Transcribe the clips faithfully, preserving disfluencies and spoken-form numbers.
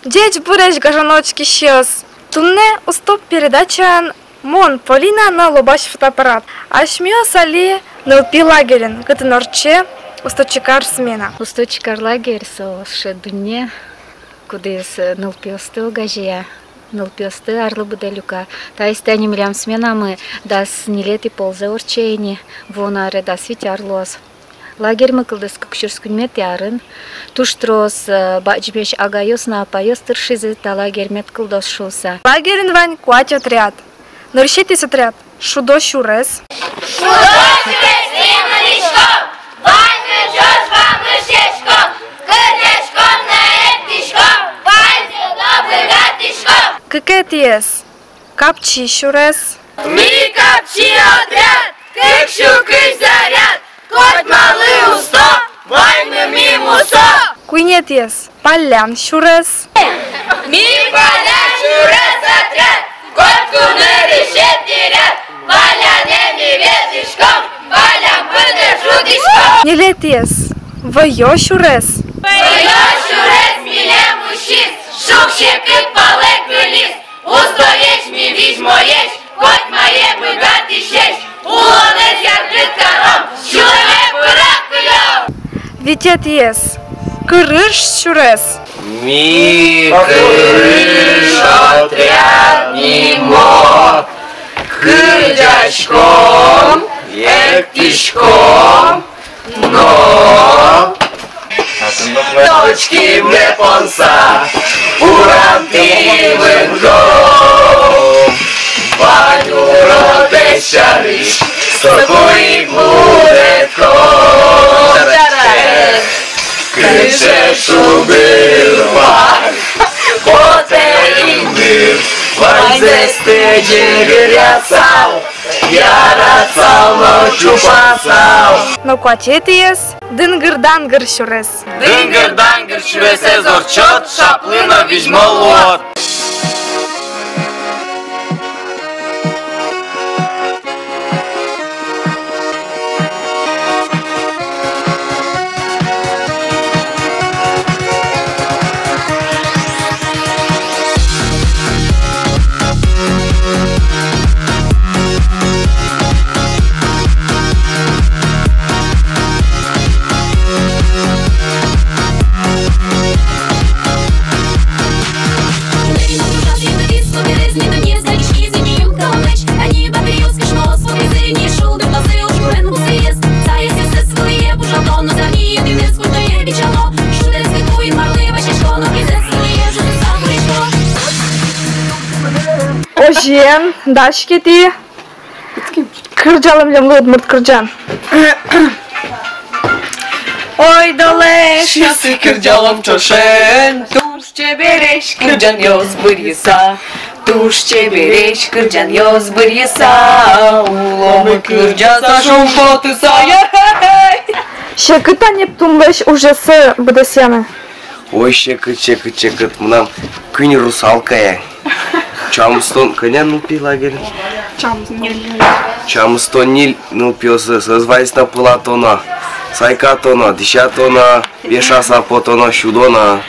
Ӟечбуресь, гажано учкисьёс! Туннэ «Усто» передачаын мон, Полина, но Лобась фотоаппарат. Асьмеос али нылпи лагерьын, кытын ортче «Усто-Чикар» смена. «Усто-Чикар» лагерь — со сыӵе дунне, кудӥз, э, нылпиосты огазея, нылпиосты арлы быдэ люка. Таиз тани милям сменамы дас ньылетӥ ползэ ортче ини, вуоно аре дас вить ар луоз. Лагерьмы кылдӥз кык сюрс куиньметӥ арын. Туж трос, э, бадӟымесь агайёс но апайёс тыршизы та лагерь мед кылдоз шуыса. Лагерьын вань куать отряд. Нырысетӥез отряд — «Шудо сюрес». Шудо сюресты мынӥськом, ваньмы ӵош вамышъяськом, кырӟаськом но эктӥськом, ваньзэ но быгатӥськом. Кыкетӥез — «Капчи сюрес». Ми капчи отряд, кык сю кызь заряд, котьмалы усто, ваньмы ми мусо. Куинетӥез — «Паллян сюрес». Ми паллян сюрес отряд, котьку нырысетӥ ряд, палляне ми ветлӥськом, паллян пыдын шудӥськом. Ньылетӥез — «Вӧё сюрес». Вӧё сюрес милем усиз, шуг-секыт палэ кылиз. Устоесь ми, визьмоесь, котьмае быгатӥсесь, улонэз яркыт каром, сюлэме пырак кылём. Витетӥез — «Кырыж сюрес». Ми кырыж отряд нимо, кырӟаськом, эктӥськом но. Точкимы понса, урам тӥ вынком. Вань уродэз сярысь соку ик лудэтком. Кыӵе шулдыр вань, потэ индыр, ваньзэс тӥ ӟыгыръясал, яратсал но чупасал. Но куатетӥез — «Дынгыр-дангыр сюрес». Дынгыр-дангыр сюресэз ортчод, шаплы но визьмо луод. Озьыен, дась ке тӥ. Кырӟалом милемлы удмурт кырӟан. Ойдолэ, эшъёсы, кырӟалом ӵошен. Туж чебересь кырӟанъёс бырйыса, туж чебересь кырӟанъёс бырйыса, уломы кырӟаса, шумпотыса. Секыт-а Нептунлэсь ужъёссэ быдэсъяны? Ой, секыт, секыт, секыт. Мынам куинь русалкае. Тямыстон, кӧня нылпи лагерьын? Тямыстон ньыль. Тямыстон ньыль нылпиосы, соос ваньзэс но пылатоно, сайкатоно, дӥсятоно, вешаса потоно, сюдоно.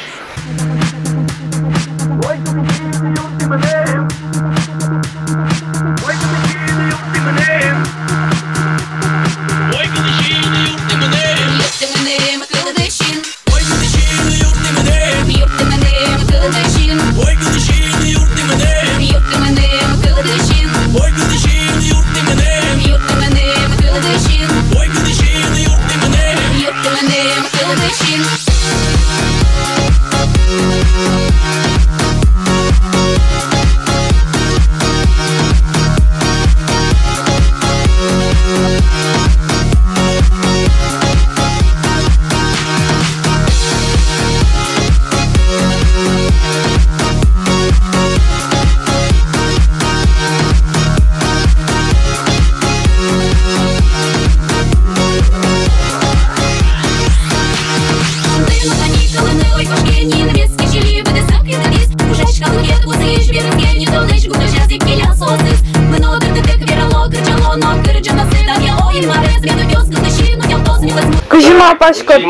Кызьы малпаськод,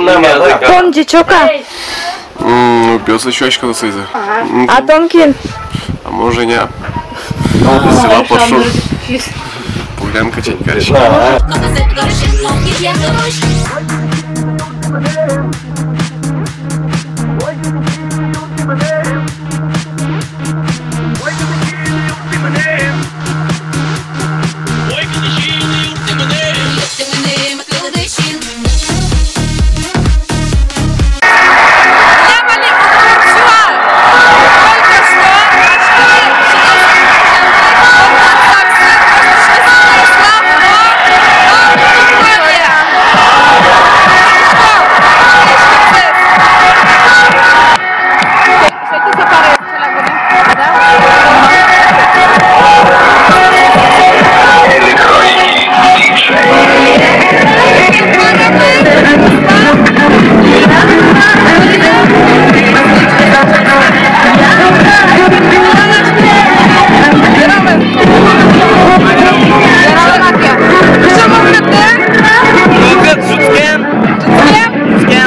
тон ӟеч-а? М, ну, пес ещё очко засыйзы. Ага. М. А тон кин? А может, не. Села пошёл. Пулян качать, короче.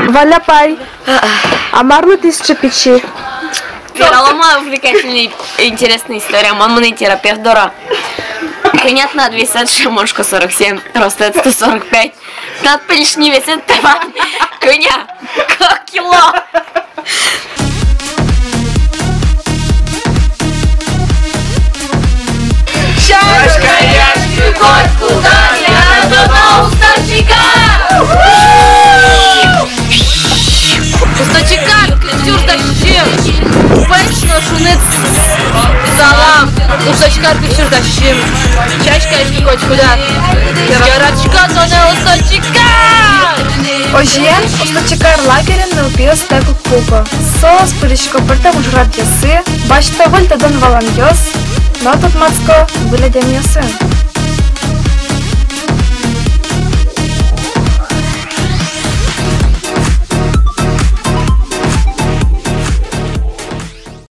Валя апай. А марлы тӥ сыӵе пичи? Вералом ма увлекательный, интересный история. Мон мынӥ терапевт доры. Кӧня тынад весэд? Шуэ: мон, шуко, сорок семь, ростэ сто сорок пять. Тынад пельшни весэд тӥляд кӧня? Кык кило. Сяськаяськы котькуд ар, яратоно Усточикар! Усточикар кык сюрс дас сизьым. Пӧсь но шуныт залам. Усточикар кык сюрс дас сизьым. Сяськаяськы котькуд ар. Яратӥсько тонэ, Усточикар! Озьыен, Усточикар лагерьын нылпиос таӵе куко. Соос пырисько пӧртэм ужрадъёсы, басьто выль тодон-валанъёс но тодматско выль адямиосын.